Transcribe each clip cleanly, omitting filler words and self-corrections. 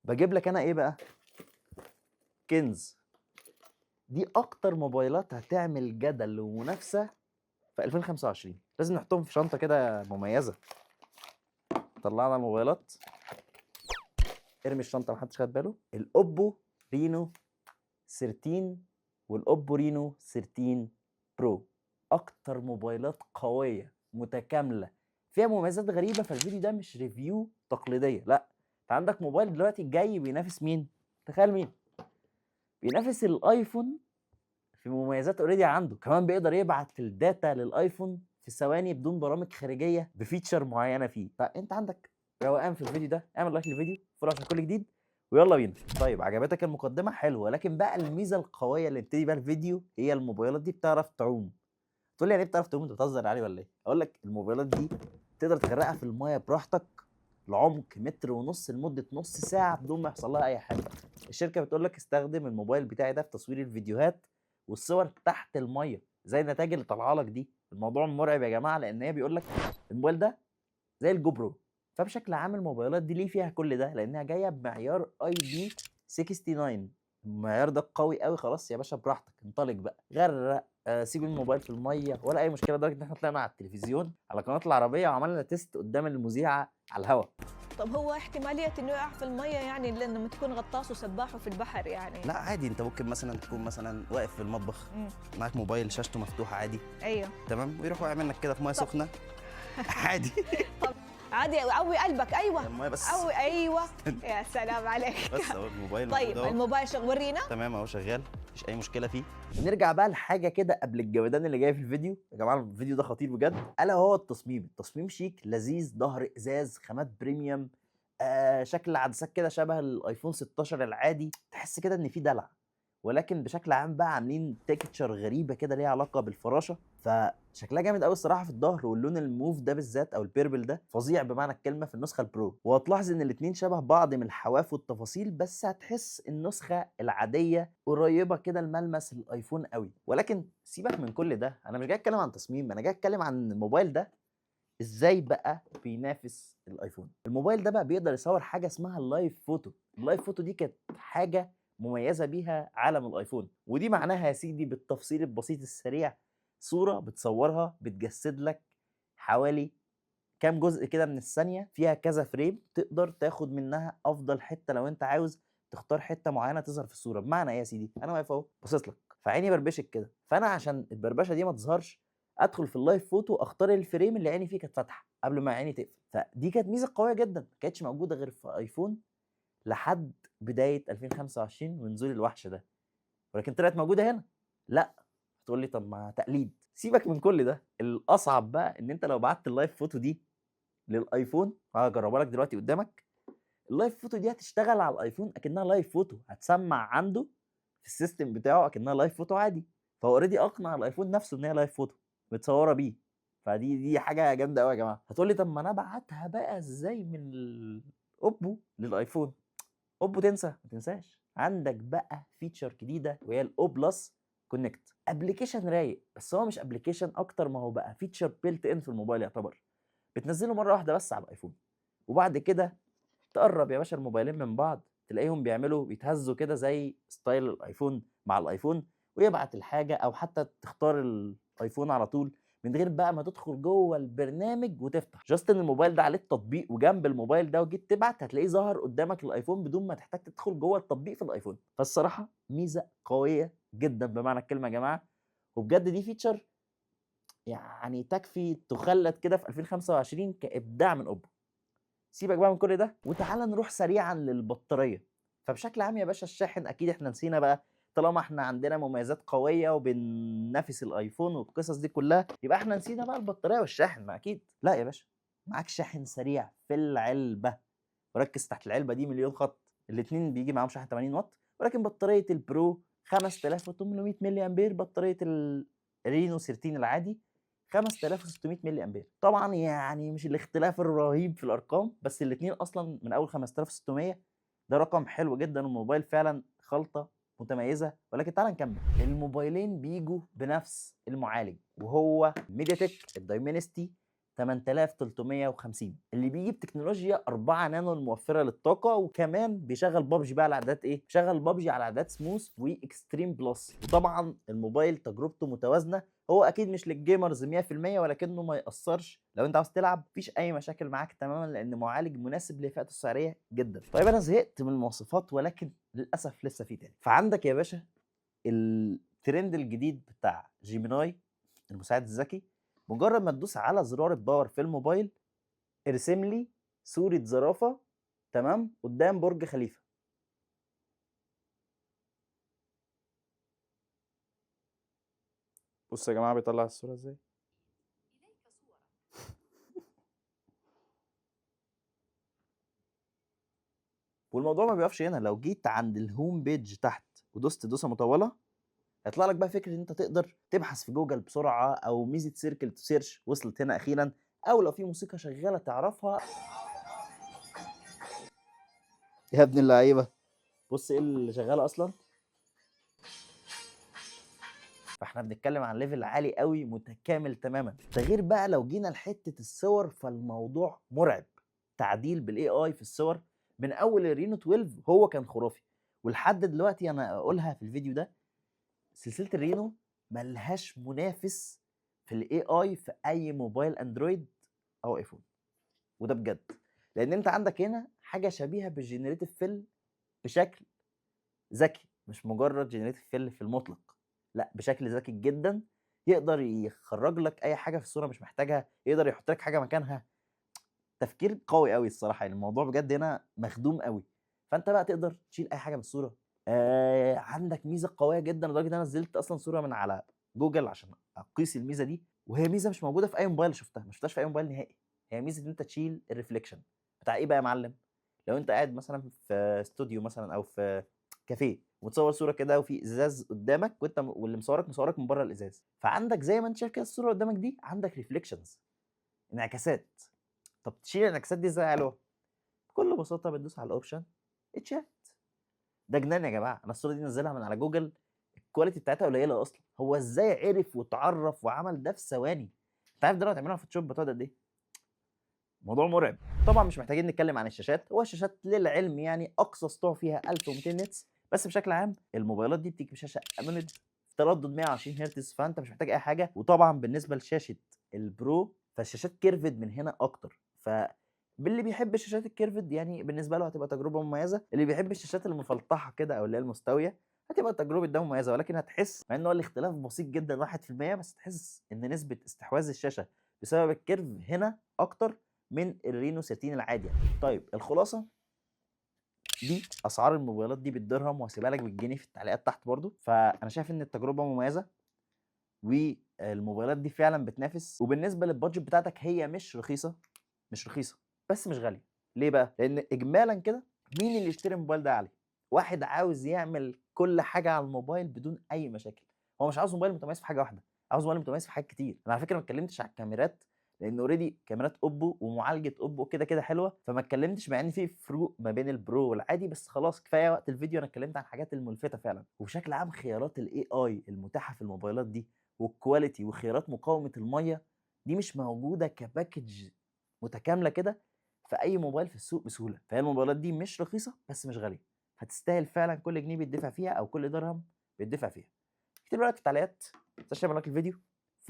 بجيب لك انا ايه بقى؟ كنز. دي اكتر موبايلات هتعمل جدل ومنافسه في 2025. لازم نحطهم في شنطه كده مميزه. طلعنا الموبايلات، ارمي الشنطه، محدش خد باله. ال Oppo Reno 13 وال Oppo Reno 13 Pro، اكتر موبايلات قوية متكاملة فيها مميزات غريبه. فالفيديو ده مش review تقليديه، لا، انت عندك موبايل دلوقتي جاي بينافس مين؟ تخيل مين بينافس؟ ال iPhone في مميزات already عنده. كمان بيقدر يبعت ال data لل iPhone في ثواني بدون برامج خارجية ب feature معينة فيه. فانت عندك روقان في الفيديو ده. اعمل like للفيديو، follow عشان كل جديد، ويلا بينا. طيب، عجبتك المقدمه؟ حلو. ولكن بقى الميزة القوية اللي نبتدي بيها الفيديو هي الموبايلات دي بتعرف تعوم. تقول لي يعني ايه بتعرف تعوم؟ انت بتهزر علي ولا ايه؟ اقول لك، الموبايلات دي تقدر تغرقها في المايه براحتك لعمق متر ونص لمدة نص ساعة بدون ما يحصل لها اي حاجه. الشركة بتقول لك استخدم الموبايل بتاعي ده في تصوير الفيديوهات والصور تحت الميه، زي النتائج اللي طالعه لك دي. الموضوع مرعب يا جماعه، لان هي بيقول لك الموبايل ده زي ال GoPro. فبشكل عام الموبايلات دي ليه فيها كل ده؟ لانها جاية بمعيار IP 69. المعيار ده قوي قوي. خلاص يا باشا، براحتك، انطلق بقى، غرق، سيب الموبايل في المية ولا اي مشكله، لدرجة ان احنا طلعنا على التلفزيون على قناة العربية وعملنا test قدام المذيعه على الهوا. طب هو احتمالية انه يقع في المية، يعني لما تكون غطاس وسباح في البحر يعني؟ لا عادي، انت ممكن مثلا تكون مثلا واقف في المطبخ، معاك موبايل شاشته مفتوحة عادي. تمام، ويروح واقع منك كده في مية سخنة عادي. عادي، قوي قلبك، ايوه. المية بس. قوي، ايوه، يا سلام عليك. بس اهو الموبايل طيب. موجود اهو. الموبايل شغل، ورينا. تمام، اهو شغال، مفيش اي مشكلة فيه. نرجع بقى لحاجة كده قبل الجمدان اللي جاي في الفيديو. يا جماعه، الفيديو ده خطير بجد، الا هو التصميم. التصميم شيك لذيذ، ظهر ازاز، خامات premium، شكل عدسات كده شبه ال iPhone 16 العادي، تحس كده ان في دلع. ولكن بشكل عام بقى عاملين texture غريبة كده ليها علاقة بالفراشه، فشكلها جامد قوي الصراحة في الظهر. واللون الموف ده بالذات او ال purple ده فظيع بمعنى الكلمة في النسخة ال Pro. وهتلاحظ ان الاتنين شبه بعض من الحواف والتفاصيل، بس هتحس النسخة العادية قريبه كده لملمس ال iPhone قوي. ولكن سيبك من كل ده، انا مش جاي اتكلم عن تصميم، انا جاي اتكلم عن الموبايل ده ازاي بقى بينافس ال iPhone. الموبايل ده بقى بيقدر يصور حاجة اسمها ال live photo. ال live photo دي كانت حاجة مميزة بيها عالم ال iPhone، ودي معناها يا سيدي بالتفصيل البسيط السريع صوره بتصورها بتجسد لك حوالي كام جزء كده من الثانيه، فيها كذا frame، تقدر تاخد منها افضل حتة لو انت عاوز تختار حتة معينة تظهر في الصوره. بمعنى ايه يا سيدي؟ انا واقف اهو، بصيت لك، فعيني بربشت كده، فانا عشان البربشه دي ما تظهرش ادخل في ال live photo اختار ال frame اللي عيني فيه كانت فاتحة قبل ما عيني تقفل. فدي كانت ميزة قوية جدا، ما كانتش موجودة غير في iPhone لحد بداية 2025 ونزول الوحش ده، ولكن طلعت موجودة هنا. لا، هتقول لي طب ما تقليد. سيبك من كل ده، الاصعب بقى ان انت لو بعت ال live photo دي لل iPhone، هجربها لك دلوقتي قدامك، ال live photo دي هتشتغل على ال iPhone اكنها live photo، هتسمع عنده في ال system بتاعه اكنها live photo عادي. فهو already اقنع ال iPhone نفسه ان هي live photo متصورة بيه. فدي حاجة جامدة قوي يا جماعه. هتقول لي طب ما انا ابعتها بقى ازاي من ال Oppo لل iPhone؟ Oppo تنسى؟ ما تنساش، عندك بقى feature جديدة وهي ال O Plus Connect، application رايق، بس هو مش application اكتر ما هو بقى feature built in في الموبايل يعتبر. بتنزله مرة واحدة بس على ال iPhone، وبعد كده تقرب يا باشا الموبايلين من بعض، تلاقيهم بيعملوا بيتهزوا كده زي style ال iPhone مع ال iPhone، ويبعت الحاجه، او حتى تختار ال iPhone على طول من غير بقى ما تدخل جوه البرنامج وتفتح. just ان الموبايل ده عليه التطبيق وجنب الموبايل ده، وجيت تبعت هتلاقيه ظهر قدامك ال iPhone بدون ما تحتاج تدخل جوه التطبيق في ال iPhone. فالصراحه ميزة قوية جدا بمعنى الكلمة يا جماعه، وبجد دي feature يعني تكفي تخلد كده في 2025 كابداع من Oppo. سيبك بقى من كل ده وتعالى نروح سريعا للبطاريه. فبشكل عام يا باشا الشاحن اكيد احنا نسينا بقى، طالما احنا عندنا مميزات قوية وبننافس ال iPhone والقصص دي كلها، يبقى احنا نسينا بقى البطارية والشاحن؟ ما اكيد لا يا باشا. معاك شاحن سريع في العلبه، وركز تحت العلبة دي مليون خط. الاثنين بيجي معاهم شاحن 80 واط، ولكن بطارية ال Pro 5800 ملي امبير، بطارية ال Reno 13 العادي 5600 ملي امبير. طبعا يعني مش الاختلاف الرهيب في الارقام، بس الاثنين اصلا من اول 5600 ده رقم حلو جدا، والموبايل فعلا خلطه متميزه. ولكن تعال نكمل. الموبايلين بيجوا بنفس المعالج وهو MediaTek ال Dimensity 8350، اللي بيجي بتكنولوجيا 4 نانو الموفره للطاقه، وكمان بيشغل بابجي بقى على اعدادات ايه؟ بيشغل بابجي على اعدادات smooth و extreme plus. وطبعا الموبايل تجربته متوازنة، هو اكيد مش لل gamers 100% ولكنه ما ياثرش لو انت عاوز تلعب، مفيش اي مشاكل معاك تماما، لان معالج مناسب لفئته السعرية جدا. طيب انا زهقت من المواصفات، ولكن للاسف لسه في تاني. فعندك يا باشا الترند الجديد بتاع Gemini المساعد الذكي، مجرد ما تدوس على زرار ال power في الموبايل ارسم لي صورة زرافة، تمام، قدام برج خليفة. بص يا جماعة بيطلع الصورة ازاي. والموضوع ما بيقفش هنا، لو جيت عند ال home page تحت ودوست دوسة مطولة هيطلع لك بقى فكرة ان انت تقدر تبحث في جوجل بسرعة، او ميزة circle to search وصلت هنا اخيرا، او لو في موسيقى شغالة تعرفها. يا ابن اللعيبة، بص ايه اللي شغالة اصلا. فاحنا بنتكلم عن level عالي قوي متكامل تماما. ده غير بقى لو جينا لحته الصور فالموضوع مرعب. تعديل بال AI في الصور من اول ال Reno 12 هو كان خرافي، ولحد دلوقتي انا اقولها في الفيديو ده، سلسلة ال Reno ملهاش منافس في ال AI في اي موبايل Android او iPhone، وده بجد، لان انت عندك هنا حاجة شبيهه بال generative fill بشكل ذكي، مش مجرد generative fill في المطلق، لا بشكل ذكي جدا، يقدر يخرج لك اي حاجة في الصورة مش محتاجها، يقدر يحط لك حاجة مكانها. تفكير قوي قوي الصراحة، يعني الموضوع بجد هنا مخدوم قوي. فانت بقى تقدر تشيل اي حاجة من الصورة. عندك ميزة قوية جدا لدرجة ان انا نزلت اصلا صوره من على جوجل عشان اقيس الميزة دي، وهي ميزة مش موجودة في اي موبايل شفتها، ما شفتهاش في اي موبايل نهائي. هي ميزة ان انت تشيل ال reflection بتاع ايه بقى يا معلم؟ لو انت قاعد مثلا في استوديو مثلا او في كافيه وتصور صوره كده وفي ازاز قدامك، وانت واللي مصورك مصورك من بره الازاز، فعندك زي ما انت شايف كده الصورة قدامك دي عندك reflections، انعكاسات. طب تشيل الانعكاسات دي ازاي يا علوة؟ بكل بساطة بتدوس على ال option اتشات. ده جنان يا جماعة، انا الصورة دي نزلها من على جوجل، ال quality بتاعتها قليله اصلا، هو ازاي عرف واتعرف وعمل ده في ثواني؟ انت عارف دلوقتي تعملها في Photoshop بتقعد قد ايه؟ موضوع مرعب. طبعا مش محتاجين نتكلم عن الشاشات، هو الشاشات للعلم يعني اقصى سطوع فيها 1200 nits، بس بشكل عام الموبايلات دي بتيجي بشاشة AMOLED تردد 120 هرتز، فانت مش محتاج اي حاجة. وطبعا بالنسبة لشاشه ال Pro فالشاشات curved من هنا اكتر، ف باللي بيحب الشاشات ال curved يعني بالنسبة له هتبقى تجربه مميزة، اللي بيحب الشاشات المفلطحه كده او اللي هي المستويه هتبقى تجربه ده مميزة، ولكن هتحس مع ان هو الاختلاف بسيط جدا 1%، بس تحس ان نسبه استحواذ الشاشة بسبب ال curve هنا اكتر من ال Reno 13 العادي يعني. طيب الخلاصة دي اسعار الموبايلات دي بالدرهم، وهسيبها لك بالجنيه في التعليقات تحت برضو. فانا شايف ان التجربة مميزة والموبايلات دي فعلا بتنافس، وبالنسبة لل budget بتاعتك هي مش رخيصة، مش رخيصة بس مش غالية. ليه بقى؟ لان اجمالا كده مين اللي يشتري الموبايل ده عليه؟ واحد عاوز يعمل كل حاجة على الموبايل بدون اي مشاكل، هو مش عاوز موبايل متميز في حاجة واحدة، عاوز موبايل متميز في حاجات كتير. انا على فكرة ما اتكلمتش على الكاميرات لان already كاميرات Oppo ومعالجة Oppo كده كده حلوة، فما اتكلمتش مع ان في فروق ما بين ال Pro والعادي، بس خلاص كفاية وقت الفيديو انا اتكلمت عن الحاجات الملفته فعلا. وبشكل عام خيارات ال AI المتاحة في الموبايلات دي وال quality وخيارات مقاومة المية دي مش موجودة ك package متكاملة كده في اي موبايل في السوق بسهولة. فهي الموبايلات دي مش رخيصة بس مش غالية، هتستاهل فعلا كل جنيه بيدفع فيها او كل درهم بيدفع فيها. اكتب رايك في التعليقات، ما تنساش تعمل like الفيديو،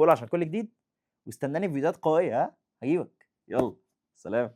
follow عشان كل جديد، واستناني في فيديوهات قوية، ها هجيبك. يلا سلام.